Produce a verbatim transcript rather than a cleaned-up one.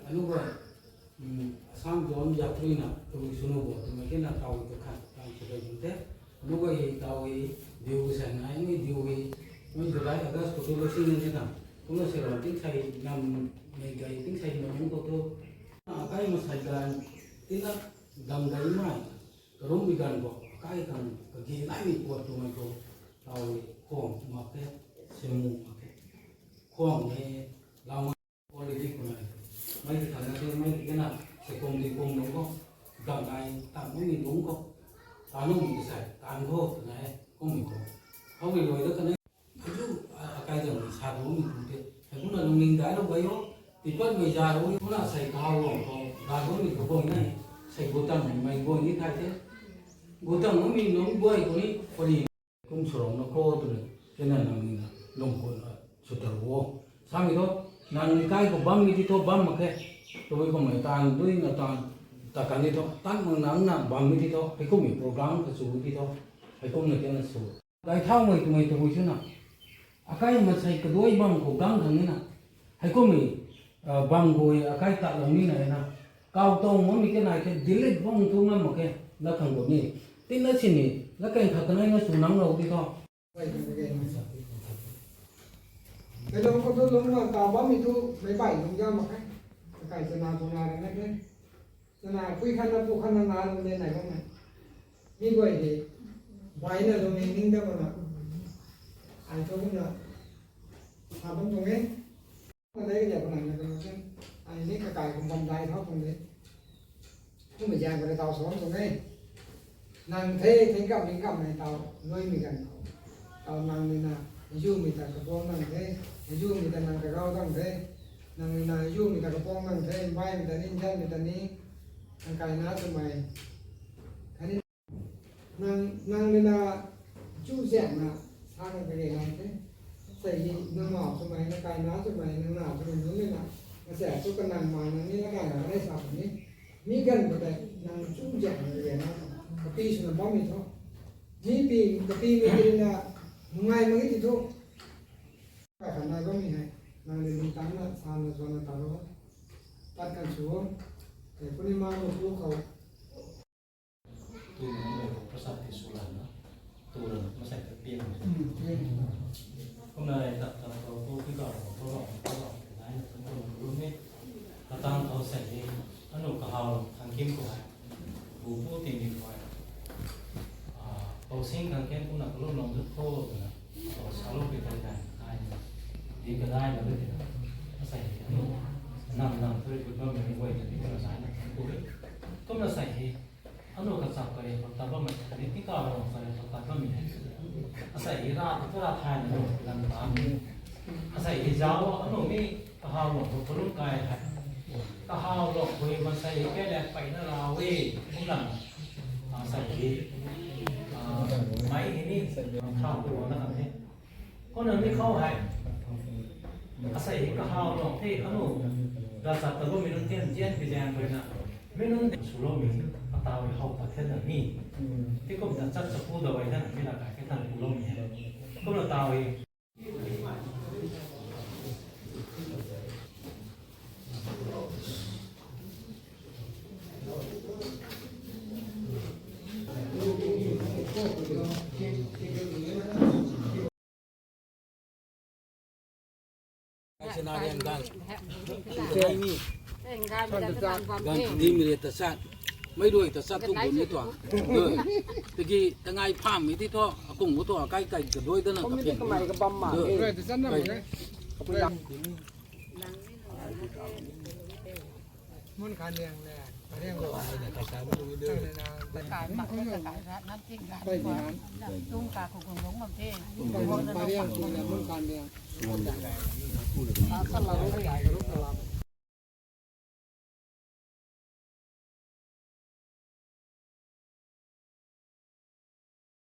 Anuga, um, Assam zone yatrina, tui sunu bo, tui kena tau tu khan, tau tu khan te. Anuga hi tau hi, diu sa nai, ni diu hi, ni July, August, ko tu lo sing ni na. Kumna se ron, ting sai nam, mei gai, ting sai nam ko tu. Akai masai gan, tina dam gai mai, karum bi gan ko, akai kan, kagi nai mi ko tu mai ko, tau hi, khong mak ke, semu mak ke. Khong ni, lau Already kunai. Mei ti thangna the, mei ti kena, se kum di kum lung ko. Gang ai, tang kum ni lung ko. Tanu mi sai, tang ko, na e, kum mi ko. Hau mi loi da kane. Aju, a, akai jang mi sa kum mi kum te. Hei kumna lungning dai lo bai o. Tipat mei ja lo, kumna sai ka hau lung ko. Ga kum mi ko boi na e. Sai gutang mei, mei boi ni thai te. Gutang mi lung boi ko ni, ko ni. Kum sw rong na kho twna, kena nang ni na, lung khou na, sw ta ru o. Sa mi tho, nang ni kai khou bam ni ti tho, bam mak khe. Tabui khou mei tan, dui na tan, ta kan ni tho, tan mak nang na bam ni ti tho, hei kum mi program ka sw ti tho, hei kum na kena sw. Dai thau mei twmei tabui sw na. Akai masei kaduai bam khou gang khang ni na. Hei kum mi, ah, bam khou akai ta lou ni na na. Kau tong mo mi ke nai khe, delete bam tu ngam mak khe, na khang kum ni. Tin na sin ni, na keng khat kanai na sw nang lou ti tho. Kei lung khou tu lung na ta bam mi tu, mei bai lung jam mak khe. Kai chana tu na rana khe. Chana pui khan na pu khan na na lung de nai bam na. Mi guay de, bai na lung ni ning da bam na. Ai tu bam na. Sa bam tuang e. Ka dei ka diak khou nang na kanu ken. Ai ni kakai kum bam dai thau tuang de. Kum mei zian khou rui tau sa bam tuang e. Nang the, thing kam, thing kam nai tau, lui mi gan khou. Tau nang ni na, yu mi ta kapuang nang the, yu mi ta nang kagau dang the. Nang ni na, yu mi ta kapuang nang the, bai mi ta ni, nzan mi ta ni, nang kai na twmei. Khatni nang, nang ni na, chu zian na, sa nang kage nang the. Sei ni, nang mau twmei, nang kai na twmei, nang na twmei, nunc ni na, na se, chu ka nang ma, nang ni na kai na, nai sa ni. Mi ganv khou tei nang chu zian na rui na, kapi swna bammei thu. Mi pi, kapi mi tei na, nungai mak e ti thu. Kai khat nai bammei hei, nang rui ningtangna, sana, zana ta ro. Tat kan sw o. Tei puni ma mo pu khou. Tu nang rui khou prasad ti sw lan na. Tu lan masei ta pian. Kumna rei tap tap khou pu pi kau khou, pu bam, pu bam, nai na pu bam, pu bam ni. Katang khou sei ni, anu kahau thang kim khou hei. Bu pu ting ni khou hei. Ah, pou sing thang kim kumna kalum lung zut khou na. Pou sa lou pi thang thang, ai ni. Di kadai na pi thang. Asei ni, anu. Nam nam tu rui pu bam ni guay ta ni kumna nai na thang khou rui. Kumna sei ni. Anu kachap kariak khou tat bammei, khatni tingkauh Ravguangc kariak khou tat bammei hei. Asei hei ra tu ra thay na lou lam ta. Asei hei zauc anu ni kahaw lou khou kalum kai hei. Kahaw lou khou masei hei kei le peyna ra e, kum lam. Asei hei, ah, mei hei ni, thau tu na kan the. Kumna mi khou hei. Asei hei kahaw lou the anu. Ravchap ta bammei nunc tian tian pi zaeng rui na. Mi nunc sw loumei, ataw hei how pat the na ni. Ti kumna chat chapu da wai the na, mi na kai ke than pu loumei hei. Kumna taw hei. Ai chana riang gan. Ai ni. Gan di mi re ta chat. Mei rui ta chat tu bun ni tuang. Tiki tangai pham mi ti thu, akung ko thu, akai kai kaduai dana kapin. Kamei kabam ma. Rui ta chat na mo ne. Kapui lang. Mun khan liang le, liang lo. Kai mak, kai rat, nan ting rat. Kai ni han. Tung ka ko gong gong mam the. Kai mun khan liang, mun khan liang. Ka la ru kai ka ru ka la.